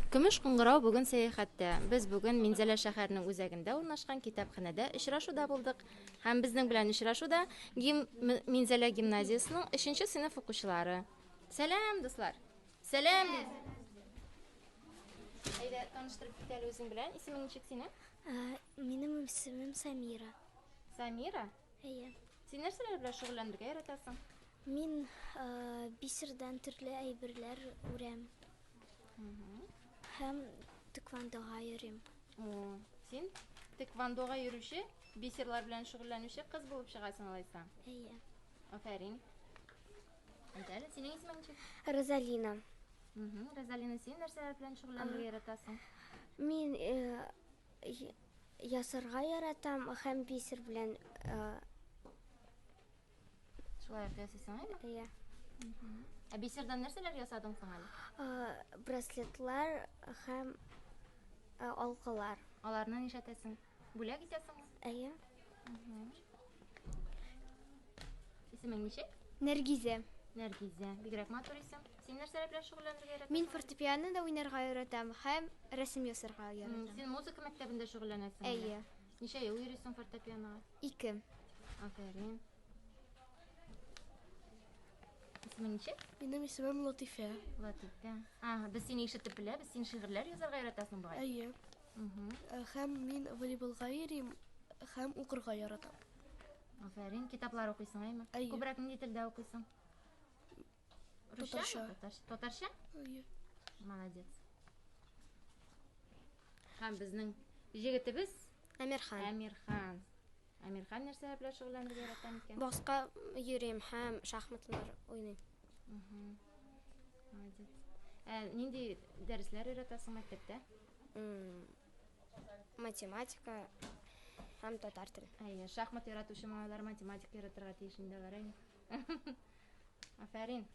Көмеш кыңгырау бүген сәяхәттә. Без бүген Минзәлә шәһәренең үзәгендә урнашкан китапханәдә очрашуда булдык. Һәм безнең белән очрашуда гим Минзәлә гимназиясенең 3 сыйныф укучылары. Сәлам, дуслар! Сәлам! Әйдә, таныштырып кит әле үзең белән. Исемең ничек синең? Минем исемем Самира. Самира? Әйе. Син нәрсәләр белән шөгыльләнергә яратасың? Мин бисердан төрле әйберләр үрәм. Һәм тэквондога йөрим. О, син тэквондога йөрүче, бисерлар белән шөгыльләнүче кыз булып чыгасың алайса. Әйе. Афәрин. Әйт әле, синең исемең ничек? Розалина. Розалина, син нәрсәләр белән шөгыльләнергә яратасың? Мин ясарга яратам һәм бисер белән Шулай ук ясыйсың, әйме? Әйе. Ә бисердан нәрсәләр ясадың соң әле? Браслетлар һәм алкалар. Аларны нишләтәсең? Бүләк итәсеңме? Әйе. Исемең ничек? Нәргизә. Нәргизә. Бигрәк матур исем. Син нәрсәләр белән шөгыльләнергә яратасың? Мин фортепианода уйнарга яратам һәм рәсем ясарга яратам. Син музыка мәктәбендә шөгыльләнәсең? Әйе. Ничә ел йөрисең фортепианога? Ике. Афәрин. Исемең ничек? Минем исемем Латифә. Латифә. Ага, без сине ишетеп беләбез, син шигырьләр язарга яратасың бугай. Әйе. Һәм мин волейболга йөрим һәм укырга яратам. Афәрин, китаплар укыйсың, әйме? Әйе. Күбрәк нинди телдә укыйсың? Татарча. Татарча? Әйе. Молодец. Һәм безнең җегетебез Әмирхан. Әмирхан. Әмирхан нәрсә белән шөгыльләнергә ярата микән? Бокска йөрим һәм шахматлар уйныйм. Молодец. Ә нинди дәресләр өйрәтәсең мәктәптә? Математика һәм татар теле. Әйе, шахмат яратучы малайлар математика яратырга тиеш инде алар, әйе. Афәрин.